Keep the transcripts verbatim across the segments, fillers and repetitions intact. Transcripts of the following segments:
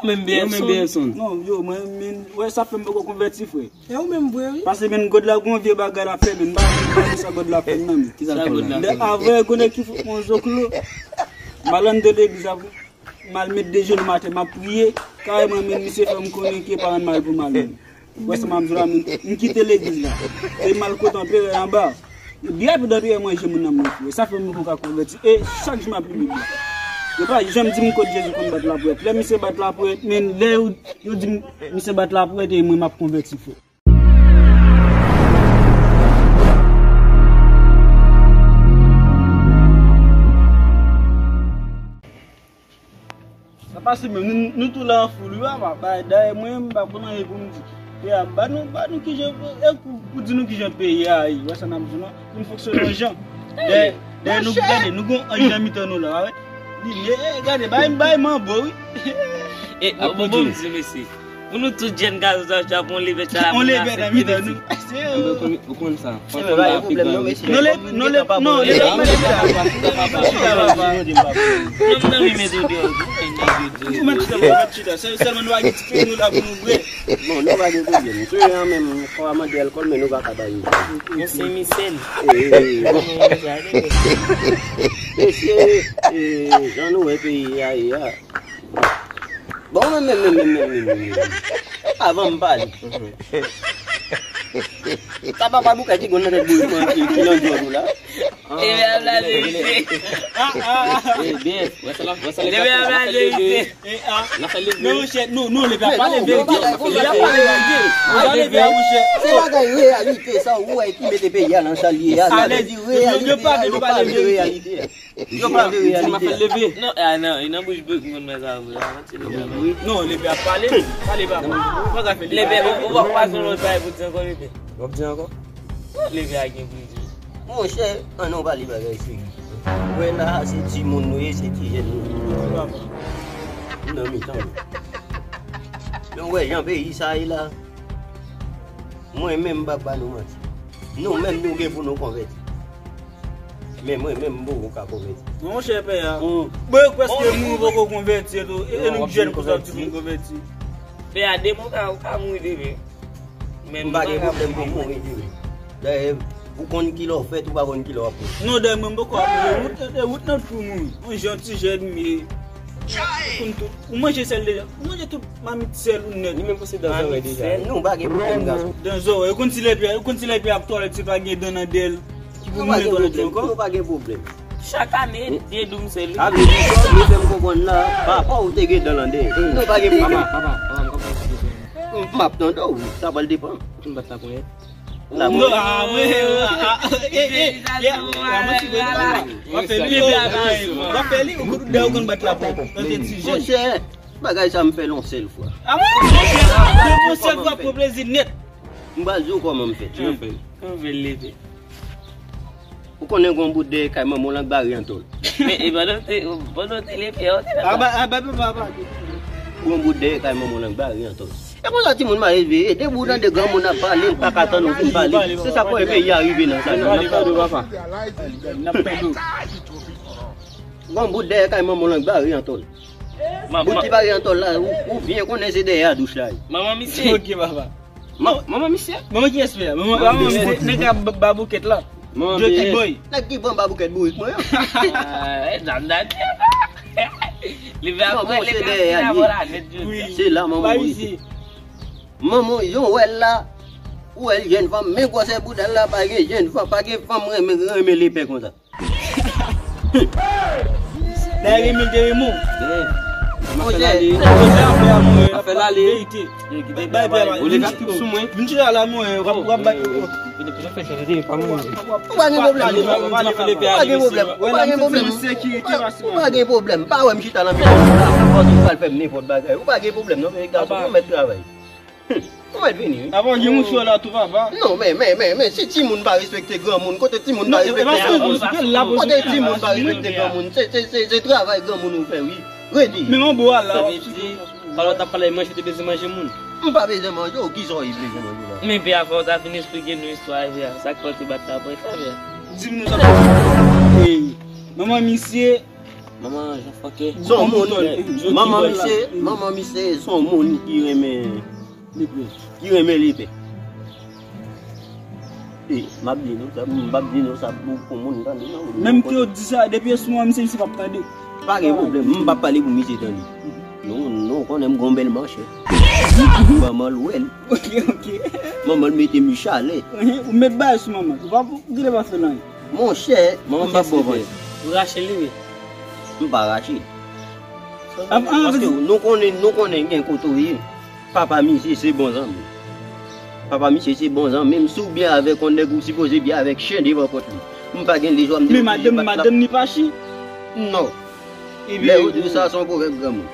Menm Yo menm Beyèson. Beyèson. Non, yo, mwen, men, wè, sa fè m poko konvèti, frè. E ou menm vre, wi. Paske, men, God la gon vye bagay l ap fè, men, m pa konn sa God la fè, non, men. Kisa l fè la? Lè avè, gon nèg ki fout mwen zoklo. M al anndan legliz la, m al met de jenou m atè, m ap priye. Kareman, men, misye fè m konnen ke pa rann mal pou mal, men. Wè sa m ap di w la, men, m kite legliz la. E m al kote anperè anba. Byen rapid anperè manje moun nan mwen fou. E sa fè m poko ka konvèti. E chak jou m ap li Bib la. Yo pa janm di m kot Jezi konn bat lapwèt. Lè misye bat lapwèt, men lè yo, yo di m misye bat lapwèt, e mwen m ap konvèti, frè. Sa pase menm, nou, nou tou la an foul, wi, papa. Bay, dayè, mwen, m pa konn anyen pou m di. Pè a, ba nou, ba nou kijan, e pou, pou di nou kijan peyi a ye, wè sa n ap di nou, pou n fonksyone yon jan. Dayè, dayè, nou gade, nou gon anj nan mitan nou la, wè. Li, e, e, gade, bay, bay manbo, wi. E, bon, bon, bon, m di, mesye. Pou nou tout jèn gason sa, sa pou yon levèt sa la, pou nou asepte, mesye. Ou konn, ou konn sa. Fanm pa gen pwoblèm non, mesye. Non, le, non, le, non, le, non, le, non, non, men mete w deyò. Ou mèt chita, ou mèt chita. Sèl, sèlman nou pa gen ti peyi nou la pou nou bwè. Bon, nou pa gen pwoblèm. Sou an menm, fò a mande alkòl, men nou pa ka bay. Yon Sen Misèl. E, e, bon. Mesye, e, jan nou wè peyi a ye a. Bon, men, men, men. Avan m pale. Sa papa Bouka ki gon nan tèt bourik mwen ki, ki nan djòl ou la. E byen ap la verite. E byen, wè sa la, wè sa la. E byen ap la verite. N ap fè leve. Non, monchè, non, non, leve a pa leve. Leve a pa leve. Leve a, monchè. Se bagay reyalite sa ou wè ki mete peyi a nan sa l ye a. Sa vle di reyalite a, yo pa vle reyalite a. Yo pa vle reyalite a. Non, a, non, e nan bouch bèk moun mwen sa vre. A, manti li di. Non, leve a pale, pale pa bon. Ou pa ka fè leve. Leve, ou, ou pa, ou pa son lòt bagay pou di ankò, leve. W ap di ankò? Leve a gen pou di. Monchè, an nou pale bagay serye. Wè la, se timoun nou ye, se ti jèn nou ye. Nan mitan nou. Nou wè jan peyi sa ye la. Mwen menm m p ap ba nou manti. Nou menm nou gen pou nou konvèti. Men mwen menm m poko ka konvèti. Monchè pè a. Mwen prèske mouri poko konvèti tou. E, e nou jèn konsa di moun konvèti. Pè a demen ou ka, ou ka mouri demen. Men m pa gen pwoblèm pou mouri demen. Dayè, ou konn kilè w fèt, ou pa konn kilè w ap mouri. Non, dayè mwen m poko ap mouri. Wout, e, wout nan tou mouri. Yon jan ti jèn m ye. Ou konn tout. Ou manje sèl deja. Ou manje tout mamit sèl ou nèt. Li menm pase dan zòrèy deja. Nou pa gen pwoblèm gason. Dan zòrèy. Ou konn si lè pye, ou konn si lè pye ap twalèt, se pa gen dan nan dèl. Ki pou mouri twalèt ankò. Nou pa gen pwoblèm. Chak ane, de doum sèl. A vle di, sa w vle fè m konprann la, papa w te gen dan nan dèyè. Nou pa gen pwoblèm. Papa, papa, papa, m konprann sa w vle fè. M ap tande w, sa pral depann. Ou konn bat la ponyèt? La ponyèt. Non, ah, mwen, ah, ah, eh, eh, yeah. Ah, mwen ti grenn la. W ap fè li, w ap fè li, ou konn, ou konn bat la ponyèt. Monchè, bagay sa m fè l yon sèl fwa. Ah, mwen, mwen, mwen, yon sèl fwa pou plezi nèt. M pral di w kòman m fè. Kòman w fè l leve? Ou konnen gon bout dèyè kay manman w lan k bare an tòl. Men, e pandan w te, pandan w te leve a, ou te la. Aba, aba, aba, aba. Gon bout dèyè kay manman w lan k bare an tòl. E konsa timoun mare veye, depi w tande granmoun ap pale, l pa ka tann ou fin pale. Se sa k fè peyi a rive nan sa. N ap tande w, papa. N ap tande w. Gon bout dèyè kay manman w lan k bare an tòl. Bout ki bare an tòl la, ou, ou byen konnen se dèyè a douch la ye. Manman misye. Ok, papa. Ma-, manman misye? Manman kiyès pè a? Manman, manman misye, nèg a ba-, baboukèt la. Dirty boy. Nèg ki pran baboukèt bourik mwen an. Ah, eh, dam, dam, li va pran se dèyè a li. Se la manman misye. Manman, jan w wè l la, ou wè l jèn fanm, men gwosè bouda l la, pa gen jèn fanm, pa gen fanm renmen, renmen lepè konsa. Dayè, Remy te renmen w. Monchè, sa fè a mwen, ap fè verite. Bay pè a, ou leve ak tout sou mwen. Vin chita la, mwen, w ap, w ap bat. Ou pa gen pwoblèm. Ou pa gen pwoblèm. Ou pa gen pwoblèm. Ou pa gen pwoblèm. Pa wè m chita nan mitan la, ou pral fè m nenpòt bagay. Ou pa gen pwoblèm, non, men gason, ou mèt travay. Ou mèt vini, wi. Avan gen mouchwa la tou, papa. Non, men, men, men, men, si timoun pa respekte granmoun, kote timoun pa respekte granmoun? Kote timoun pa respekte granmoun? Se, se, se, se travay granmoun ou fè, wi. Redi. Men yon bo a la, w ap sou. Alò, w t ap pale manje, w te bezwen manje moun. M pa bezwen manje w, kisa w bezwen manje la? Men pè a, fò w ta vin esplike nou istwa a, pè a. Sa k fè w te bat la ponyèt la, pè a? Di m nou sa. Ey, manman misye, Manman, jan fòkè. Se yon moun, manman misye, manman misye, se yon moun ki renmen, ki renmen lepè. E, m ap di nou sa, m p ap di nou sa pou, pou moun tande, non. Menm ke w di sa, depi e sou manman misye, misye p ap tande. Pa gen pwoblèm, m p ap pale pou misye tande. Non, non, konnen m gon bèl manchèt. Manman l wè l. Ok, ok. Manman l mete m chalè. Ou met bagay sou manman. Ou pa pou gade pa fè l anyen. Monchè, manman m p ap bon vant. Ou rache li, wi. M pa rache. Paske nou konnen, nou konnen gen kote w ye. Papa misye se bon zanmi. Papa misye se bon zanmi m. Si w byen avèk yon nèg, ou sipoze byen avèk chen devan pòt li. M pa gen lejwa m te oblije bat la. Men madanm, madanm ni pa chen. Non. Lè yo di w sa, se yon pwovèb granmoun.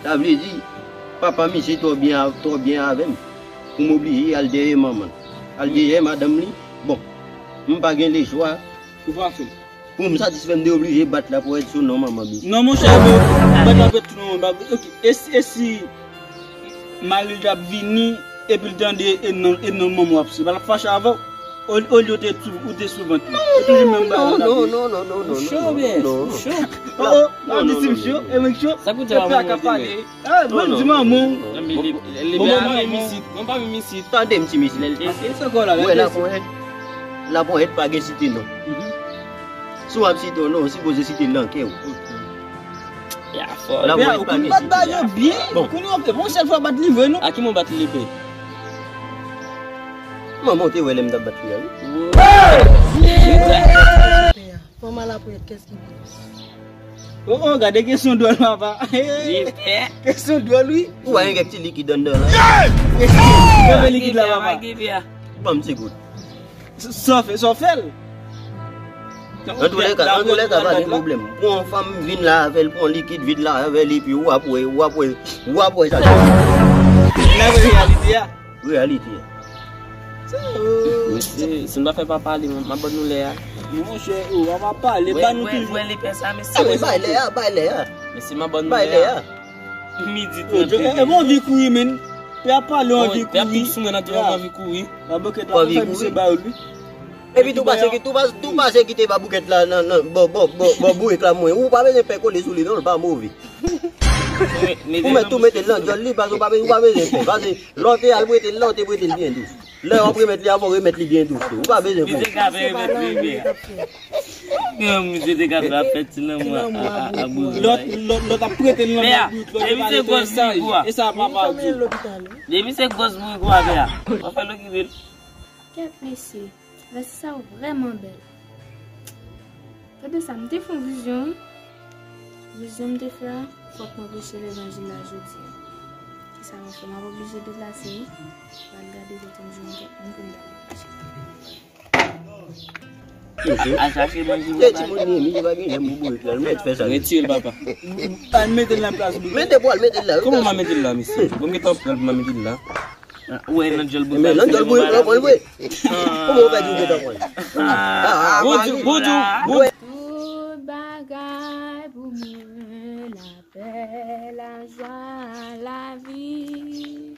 Sa vle di, papa misye twò byen, twò byen avè m. Pou m oblije al dèyè manman l. Al dèyè madanm li. Bon, m pa gen lejwa. Ou pa fè. Pou m satisfè, m te oblije bat lapwèt sou non manman misye. Non, monchè, men bat lapwèt sou non manman. Ok, e si, e si mari l t ap vini, epi l tande e non, e non manman w ap site, l ap fache avè w? Olye w te sou, ou te sou vant li. E toujou menm bagay la. Non, non, non, non, non, non, non, non. Ou cho, byen, ou cho. Oh, oh, non, non, di si m cho, e mwen k cho. Sa pou di a, ou ka pale. Ah, bon, di manman w. Non, men li, li, li, li pa menm isit. Mwen pa menm isit. Tande m ti mesye. Lè l te isit. Ou wè laponyèt, laponyèt pa gen site non. Si w ap site yon non, ou sipoze site l nan kè w. Laponyèt pa gen site. Bat ba yo byen. Bon. Kounye a, bon, sèl fwa bat li vre, non? A ki mwen bat li lepè? Manman w te wè lè m t ap bat li a, wi. Fò m al apre kès ki pi. Oh, oh, gade kesyon dwòl, papa. Kesyon dwòl, wi. Ou wè yon kèk ti likid anndan la. Kenbe likid la, papa. Ban m ti gout. Sa w fè, sa w fè l? Antoulèka, antoulèka, pa gen pwoblèm. Pou yon fanm vin la avè l, pou yon likid vin la avè l, epi w ap wè, w ap wè, w ap wè sa. Nan reyalite a. Reyalite a. Mesye, si m ta fè pa pale, m ap ban nou lè a. Monchè, ou pa pale, ban nou toujou. Wè, wè, lepè sa, mesye. Bay lè a, bay lè a. Mesye, m ap ban nou lè a. Midi trant. E bon, anvi kouri, men. Pe ap pale, anvi kouri. Pe ap tout sou mwen nan telefòn, anvi kouri. Babokèt la, pou fè misye ba yo, wi. Epi tou pase ki, tou pase, tou pase kite baboukèt la nan, nan, bò, bò, bò, bò bourèk la, mwen. Ou pa bezwen pè kole sou li, non, l pa move. Ou mèt tou mete l nan djòl li, paske ou pa bezwen, ou pa bezwen pè. Paske lè w te al prete l la, ou te prete l byen dous. Lè w ap remèt li, avan w remèt li byen dous tou. Ou pa bezwen pè. Misye ka fè remèt li byen. Misye te ka fè ap fè ti lanmou a, a, a, a bourèk. Lòt, lòt, lòt ap prete l lanmou a bourèk, lòt ap pale tèt saj. E sa papa di. Depi se gwòs bourèk ou ap fè a, w ap fè l okipe l. Kèt mesye, vèsi sa yo vrèman bèl. Gade sa, m te fè yon vizyon, wi. Vizyon m te fè a, fòk mwen preche levanjil la jodi a. Kisa m ap fè? M ap oblije deplase, wi. M al gade kote m jwenn kèk moun pou m ta deplase. Al chache manje. Se timoun li ye, misye pa gen lè pou bourèk la, l mèt fè sa. Retire l, papa. Al mete l nan plas bourèk. Mete pou al mete l la, wi. Kòman m a mete l la, mesye? Bon, m gentan pran l pou m a mete l la. Ou wè nan djòl bout la, nan djòl bout la, pran l vre. Kòman ou fè di ou gentan pran l? Bonjou, bonjou, bonjou. Tout bagay pou mwen, lapè, lajwa, lavi.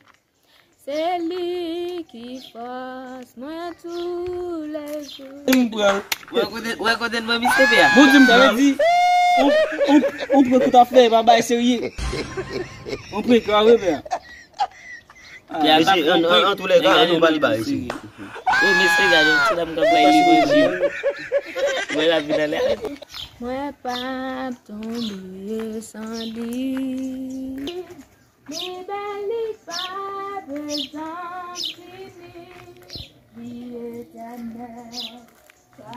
Se li ki fòs mwen toulejou. M pran l. Ou wè kote, ou wè kote n pran misye pè a? Bonjou, m pran l. Sa vle di, on, on, on prank ou ta fè, pa bay serye. On prank, pa vre, pè a? Mesye, an, an, antoulèka, an nou pa li ba mesye. Wi, mesye, gade yon ti dam k ap bay li manje. Mwen la vin anlè. Mwen p ap tonbe san li. Li bèl, li pa bezwen fini. Li etènèl. Pou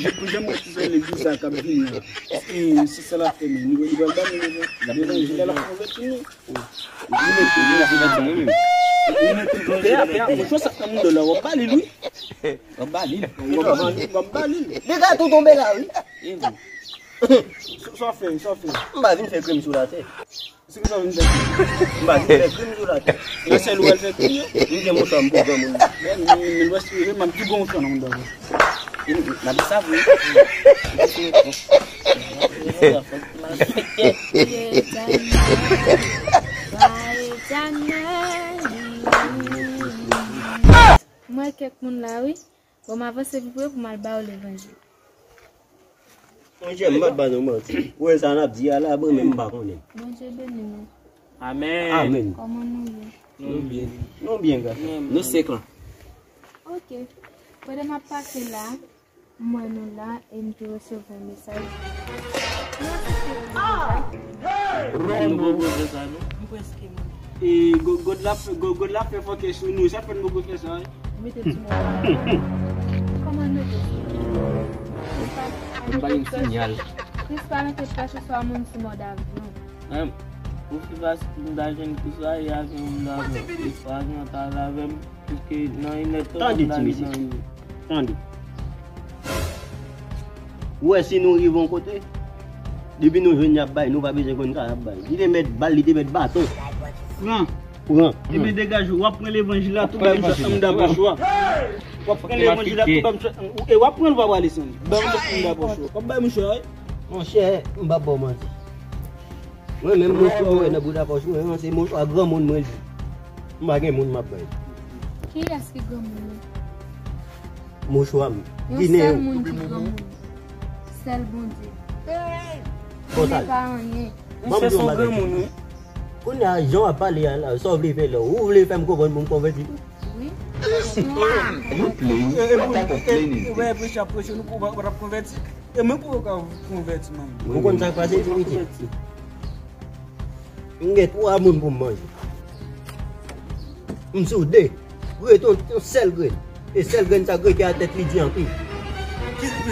jan, pou jan mwen sou legliz sa k ap vini an, e, se sa l ap fè, men li, li pral ba nou levanjil la, l ap konvèti nou. Li mete, li mete, li mete, pè a, pè a, mwen chwa sa nan moun la, w ap ba li l, wi. W ap ba li l. W ap ba li l. Li ka tou tonbe la, wi. Sa w fè, sa w fè. M pa vin fè krim sou latè. Se ki sa w vin fè? M pa vin fè krim sou latè. Nan sèl ou al fè krim yo? M gen mouchwa m pou granmoun. Men, men, men, lwès, m ap di bon mouchwa nan moun dòmi. N ap di sa vre. Mwen kèk moun la, wi. Bon, m avanse pi pre pou m al ba yo levanjil. Monchè, m p ap ba nou manti. Ou wè sa n ap di a la, mwen menm m pa konnen. Bondye beni nou. Amèn. Amèn. Kòman nou ye? Nou byen. Nou byen, gras. Nou se klan. Ok. Pandan m ap pase la, m wè nou la e m te resevwa yon mesaj. Nou asiste pou deja. Nou poko fè sa, non. M prèske mouri. E, go-, God la fè, go-, God la fè fòkè sou nou. Sa k fè n poko fè sa, wi. Mete ti mò. Kòman nou mete ti mò? Krispa, m pa gen sinyal. Krispa mete pèch sou a moun ti mò davyon. Menm, pou pi fasil pou m ta jwenn Krispa, e avyon m ta pran. Krispa avion ta al avè m, piske nan inèdtan m ta rive nan Rio. Tande. Ou wè si nou rive yon kote, depi nou jwenn y ap bay, nou pa bezwen konn sa y ap bay. Li te mèt bal, li te mèt baton. Pran. Pran. Ebyen degaje w, w ap pran levanjil la tou bay m sòt anndan pòch ou a. W ap pran levanjil la tou bay m sòt, e w ap pran l w ap prale san li. Bay m sòt anndan pòch ou a. W ap bay mouchwa, wi. Monchè, m p ap ba w manti. Mwen menm mouchwa w wè nan bouda pòch mwen an, se mouchwa granmoun mwen li. M pa gen moun m ap bay. Kiyès ki granmoun ou? Mouchwa m. Yon sèl moun ki granmoun. Sèl Bondye. Konsa. Li pa anyen. Ou fè son granmoun, wi. Kounye a, jan w ap pale a la, sa w vle fè la? Ou vle fè m konprann pou m konvèti tou? Wi. You play, what type of play is this? Ou wè preche ap preche, nou pa t ap konvèti. E mwen pou yo ka konvèti, man. Ou konn sa k pase, ti piti? M gen twa moun pou m manje. M sou de. Rete yon, yon sèl grenn. E sèl grenn sa k rete a tèt li di anpil.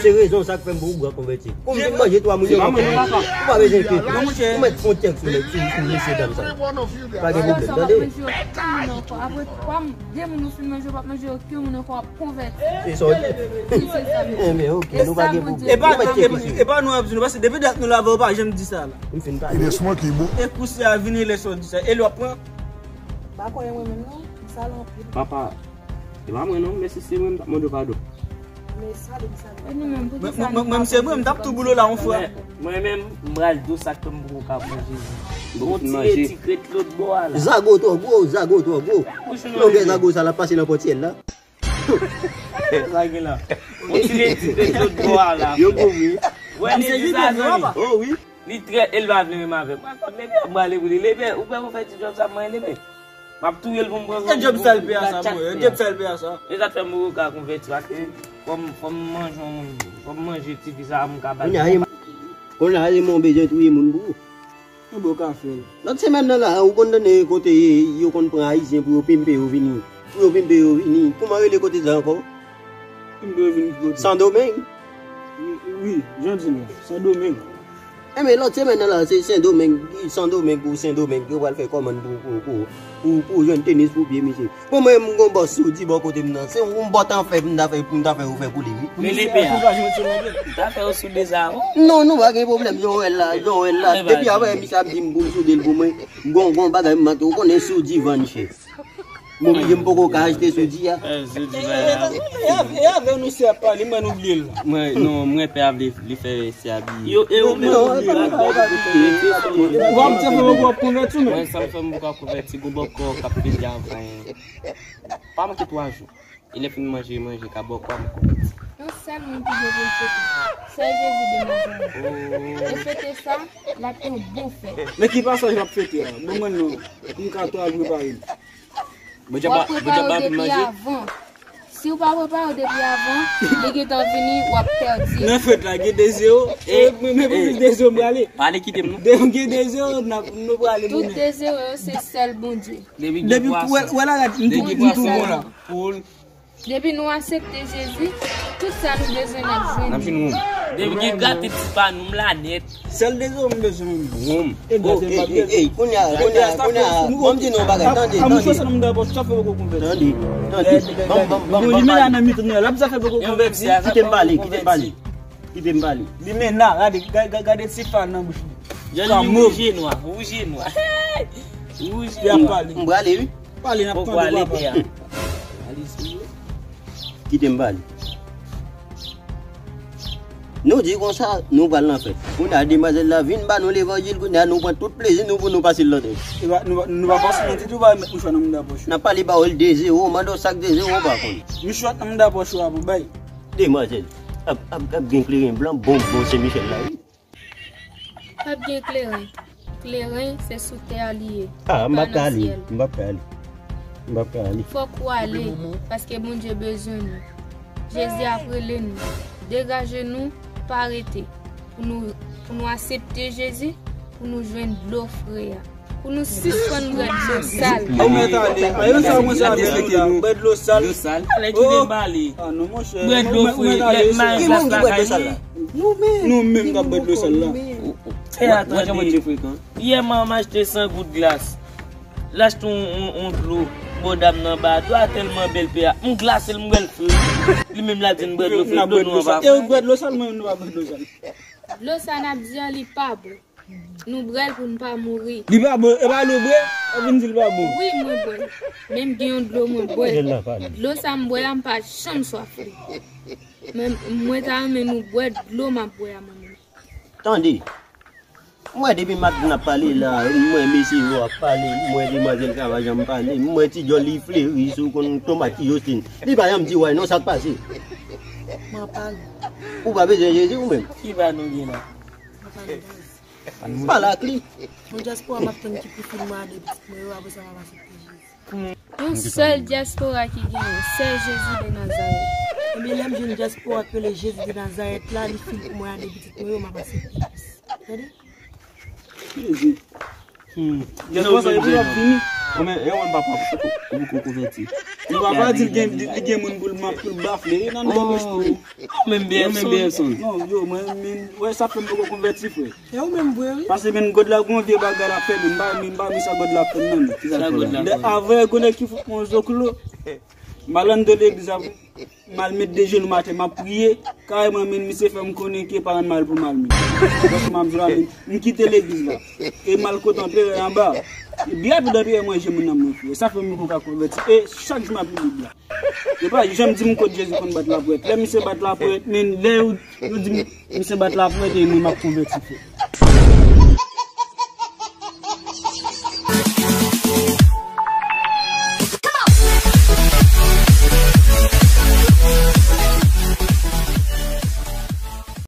Se rezon sa k fè m pou ou konvèti. Kou m fin manje twa moun yo, ou pa bezwen enkyete. Ou mèt fè yon tèks sou, sou, sou mesye dam sa yo. Pa gen pwoblèm, tande? Apre twa moun, de moun ou fin manje, ou p ap manje okenn moun ankò, w ap konvèti. Se sa w di? Wi, se sa m di. Enben, ok, nou pa gen pwoblèm. Nou mèt tcheke sou. E pa nou ap di nou, paske depi dat nou la avè w, ou pa janm di sa la. M fin pale. E kou sa a vini lè sa w di sa. E lè w ap pran. Pa konnen mwen menm non, m sal anpil. Papa, e pa mwen non, men si se mwen, m t ap mande w padon. Men sale, m sale. E nou menm, pou ki sa nou pa konvèti? Mwen, mwen, mwen, se mwen, m t ap tou boule la, yon frè. Mwen menm, m pral di w sa k fè m poko ka pran Jezi. Bon ti redi k ret lòt bò a la. Zago twò gwo, zago twò gwo. Longè zago sa l ap pase nan pòtyèl la. Sa gen la. Bon ti redi k ret lòt bò a la. Yo gwo vre. Wè li di sa non. Oh wi. Li trè, e l pa vle menm avè m. Mwen konn Lebe, m prale pou li. Lebe, ou kwè pou fè ti djòb sa mwen Lebe? M ap touye l pou m pran. E djòb sa l peye a sa, bro? E djòb sa l peye a sa? E sa k fè m poko ka konvèti, paske fò m, fò m manje yon moun, fò m manje tifi sa a, m ka ba l. Kounye a, e, kounye a, e mwen bezwen touye moun pou ou. Yon bon kafe. Lòt semèn nan la, ou konn tande kote yo konn pran Ayisyen pou yo pimpe yo vini. Pou yo pimpe yo vini. Kòman rele kote sa ankò? Pimpe yo vini ki kote? Sandomeng. Wi, wi, jan di la, Sandomeng. Enben, lòt semèn nan la, se Sendomeng, Sandomeng pou Sendomeng, yo pral fè kòmann pou, pou, pou, pou, pou jwenn tenis pou pye misye. Bon, mwen, m gon bòs Soudi bò kote m nan. Se yon bòt an fè pou m ta fè, pou m ta fè yo fè pou li, wi. Men lepè a. M ta fè yo soude sa, wi. Non, nou pa gen pwoblèm, Joel la, Joel la. Depi avè misye ap di m pou m soude l pou mwen, gon, gon bagay m manke, ou konnen Soudi vann chè. M oblije m poko ka achte Soudi a. E, Soudi vann a. E, e, e avè nou sè ap pale, mwen nou bliye l la. Mwen, non, mwen pè a vle, vle fè sè a bliye. Yo, e ou menm ou bliye l. Ou pa m te fè mwen konvèti, men. Mwen, sa m fè m poko konvèti. Ti gwo bòkò k ap pete avan. Pa manke twa jou. E lè fin manje, manje ka bòkò a, m konvèti. Yon sèl moun ki gen pou l fete. Sè Jezi de Nazarèt. E fete sa, l ap yon bon fèt. Men ki pasaj l ap fete a? Bon, mwen non. Pou m ka tou al prepare m. W ap prepare w depi avan. Si w pa prepare w depi avan, li gentan vini, w ap pèdi. Nan fèt la, gen de zewo. E, men, men, de zewo, m prale. Pale kite m, non. Gen de zewo, n ap, nou prale. Tout de zewo yo, se sèl Bondye. Depi wè, wè la, gad, m tou, m tou bon la. Depi nou aksepte Jezi, tout sa nou bezwen n ap jwenn. N ap jwenn wonm. Depi gen gate ti pa nou, m la nèt. Sèl de zewo m bezwen menm. Wonm. E gate m p ap bezwen. Ey, kounye a, kounye a, kounye a, ban m di nou yon bagay, tande, tande. Tande, tande, ban m, ban m, ban m, ban m pale. Kite m pale, kite m pale. Kite m pale. Li men la, gade, gade, gade ti fal nan bouch li. Jan li wouje nwa, wouje nwa. Wouje nwa. M prale, wi. Pale, n ap tande papa. Kite m pale. Nou di konsa, nou pral nan fèt. Kounye a, demwazèl la vin ba nou levanjil, kounye a, nou pran tout plezi nou pou nou pase l nan tèt. E pa, nou pa, nou pa pase nan tèt ou pa met mouchwa nan mouda pòch ou. N ap pale pawòl de zewo, mande w sa k de zewo, ou pa konn. Mouchwa nan mouda pòch ou a pou bay. Demwazèl. Ap, ap, ap gen kleren blan, bon, bon Sen Michèl la, wi. P ap gen kleren. Kleren, se sou tè a li ye. Ah, m p ap ka ale. M p ap ka ale. M p ap ka ale. Fòk ou ale, paske Bondye bezwen nou. Jezi ap rele nou. Degaje nou, pa rete. Pou nou, pou nou aksepte Jezi, pou nou jwenn dlo fre a. Pou nou sispann bwè dlo sal. Ou mèt ale. A, yo sa mwen sa bwè dlo sal. Bwè dlo sal. Alè ki te bale. Ah non, monchè. Bwè dlo fre. Lè m mare glas lakay li. Nou menm k ap bwè dlo sal la. Fè atande. Yè m achte san goud glas. L achte yon, yon, yon dlo bò dam nan ba. Dlo a tèlman bèl pè a. M glase l, m bwè l fre. Li menm l ap di n bwè dlo fre, dlo nou an pa fre. E ou bwè dlo sal, mwen menm nou pa bwè dlo sal. Dlo sa n ap di an li pa bon. Nou bwè l pou n pa mouri. Li pa bon, e pa dlo bwè, ou vin di l pa bon. Wi, mwen bwè l. Men m gen yon dlo mwen bwè. Dlo sa m bwè a, m pa janm swaf li. Men mwen ta renmen nou bwè dlo m ap bwè a mwen menm. Tande. M wè depi maten n ap pale la, m wè mesye yo ap pale, m wè demwazèl sa pa janm pale, m wè ti djòl li fleri sou konn tomat ki Jostin. Li pa janm di way non, sa k pase? M ap pale. Ou pa bezwen Jezi ou menm? Ki ba nou gen la? M ap pale, guys. Pale ak li. Yon dyaspora m ap tann ki pou fin mwa a de pitit mwen yo, apre sa m ap aksepte Jezi. Yon sèl dyaspora ki genyen, sè Jezi de Nazarèt. Ebyen, lè m jwenn dyaspora k rele Jezi de Nazarèt la, li fin pou mwen a de pitit mwen yo, m ap aksepte Kris. Tande? Jezi. Hmm. Dyaspora sa, epi w ap vini. Ou men, e ou menm papa, ou poko konvèti. Li papa di l gen, li gen moun pou l, pou l bafle, e nan nèg espri. Ou menm B F son. Non, yo, mwen, men, wè, sa fè m poko konvèti, frè. E ou menm vre, wi. Paske men God la gon vye bagay l ap fè, men m pa, men m pa renmen sa God la ap fè m nan. Sa God la fè. Avè gon nèg ki fout mwen zoklo. M al anndan legliz la, m al met de jenou m atè, m ap priye. Kareman, men misye fè m konnen ke pa rann mal pou mal, men. Paske m ap di la, men, m kite legliz la. E m al kote anperè anba. E byen rapid anperè manje moun nan mwen fou. E sa fè m poko ka konvèti. E chak jou m ap li Bib la. Yo pa janm di m kot Jezi konn bat lapwèt. Lè misye bat lapwèt, men lè yo, yo di m misye bat lapwèt, e mwen m ap konvèti, frè.